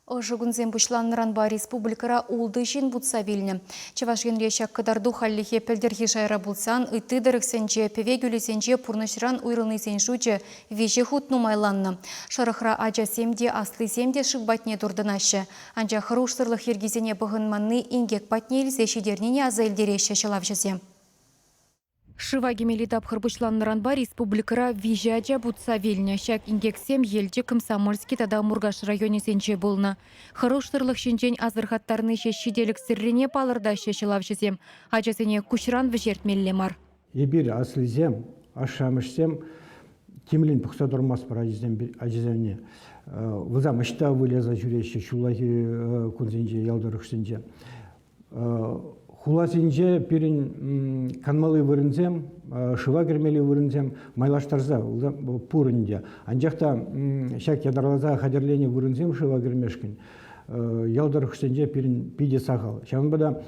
Ӑшӑ кунсем пуҫланнӑранпа республикӑра ултӑ ҫын путса вилнӗ. Чӑваш Енре ҫак кӑтарту хальлӗхе пӗлтӗрхи шайра пулсан ытти тӑрӑхсенче пӗве-кӳлӗсенче пурнӑҫран уйрӑлнисен шучӗ виҫӗ хут нумайланнӑ. Шӑрӑхра ачасем те, аслисем те шыв патне туртӑнаҫҫӗ. Анчах хӑрушсӑрлӑх йӗркисене пӑхӑнманни инкек патне илсе ҫитернине аса илтереҫҫӗ ҫӑлавҫӑсем. Шыва кӗмелли тапхӑр пуҫланнӑранпа республикӑра виҫӗ ача путса вилнӗ. Ҫак инкексем Елчӗк, Комсомольски тата Муркаш районӗсенче пулнӑ. Хӑрушсӑрлӑх ҫинчен асӑрхаттарни ҫеҫ ҫителӗксӗррине палӑртаҫҫӗ ҫӑлавҫӑсем. Ачасене куҫран вӗҫертмелле мар. Эпир, аслисем, ашшӗ-амӑшсем, тимлӗн пӑхса тӑрмастпӑр ачасене. Вӗсем ӑҫта выляса ҫӳреҫҫӗ ҫуллахи кунсенче, ял тӑрӑхсенче. Хуласенче пирӗн канмалли вырӑнсем, шыва кӗрмелли вырӑнсем майлаштарса пур ӗнтӗ. Анчах та ҫак ятарласа хатӗрленӗ вырӑнсем шыва кӗрмешкӗн ял тӑрӑхӗсенче пирӗн питӗ сахал. Ҫавӑнпа та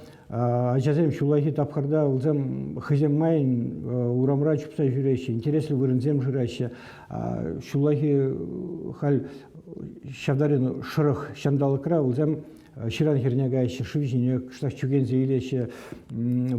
ачасем ҫуллахи тапхӑрта вӗсем хӑйсем майӗн урамра чупса ҫӳреҫҫӗ, интереслӗ вырӑнсем шыраҫҫӗ. Ҫуллахи халь ҫав шӑрӑх ҫанталӑкра вӗсем Ҫыран хӗрне каяҫҫӗ, шыв ҫине кӑштах чӳкенсе илеҫҫӗ,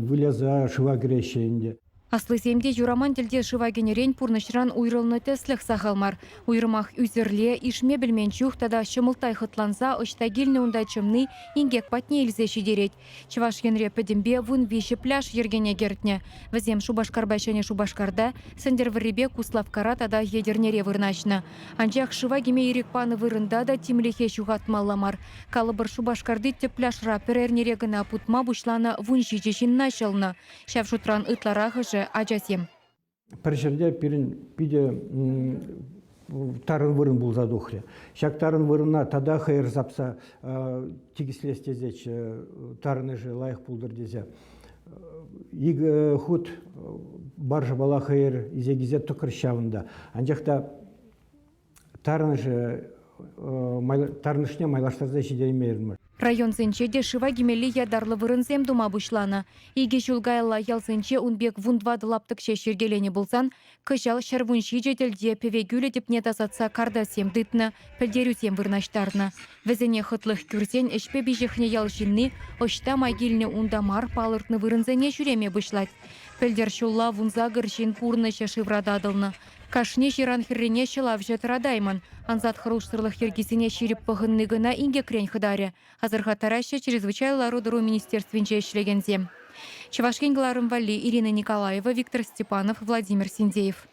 выляса шыва кӗреҫҫӗ ӗнтӗ. Аслисем те юраман тӗлте шыва кӗнӗрен пурнӑҫран уйрӑлнӑ тӗслӗх сахал мар. Уйрӑмах ӳсӗрле, ишме пӗлмен чух тата ҫӑмӑлттай хӑтланса ӑҫта килнӗ унта чӑмни инкек патне илсе ҫитерет. Чӑваш Енре пӗтӗмпе 13 пляж йӗркене кӗртнӗ. Вӗсем Шупашкарпа Ҫӗнӗ Шупашкарта, Сӗнтӗрвӑррипе Куславккара тата Етӗрнере вырнаҫнӑ. Анчах шыва кӗме ирӗк панӑ вырӑнта та тимлӗхе ҫухатмалла мар. Калӑпӑр, Шупашкарти тӗп пляжра пӗр эрнере кӑна путма пуҫланӑ 17 ҫынна ҫӑлнӑ. Ҫав шутран ытларахӑшӗ – ачасем. Пӗр ҫӗрте пирӗн питӗ тарӑн вырӑн пулса тухрӗ. Ҫак тарӑн вырӑна тата хӑйӑр сапса тикӗслес тесеччӗ, тарӑнӑшӗ лайӑх пултӑр тесе. Икӗ хут баржӑпала хӑйӑр илсе килсе тӑкрӗҫ ҫавӑнта. Анчах та тарӑнӑшӗ тарӑнӑшне майлаштарса ҫитереймерӗмӗр. Районсенче те шыва кӗмелли ятарлӑ вырӑнсем тума пуҫланӑ. Икӗ ҫул каялла ялсенче ун пек 14 лаптӑк ҫеҫ йӗркеленӗ пулсан, кӑҫал 117 тӗлте пӗве-кӳлӗ тӗпне тасатса картасем тытнӑ, пӗлтерӳсем вырнаҫтарнӑ. Вӗсене хӑтлӑх кӳрсен ӗҫпе пиҫӗхнӗ ял ҫынни ӑҫта май килнӗ унта мар палӑртнӑ вырӑнсене ҫӳреме пуҫлать. Пӗлтӗр ҫулла 18 ҫын пурнӑҫӗ шывра татӑлнӑ. Кашни ҫыран хӗррине ҫӑлавҫӑ тӑратаймӑн. Ансат хӑрушсӑрлӑх йӗркисене ҫирӗп пӑхӑнни кӑна инкекрен хӑтарӗ, асӑрхаттараҫҫӗ чрезвычайлӑ лару-тӑру министерствинче ӗҫлекенсем. Чӑваш Ен кӑларӑм валли Ирина Николаева, Виктор Степанов, Владимир Синдеев.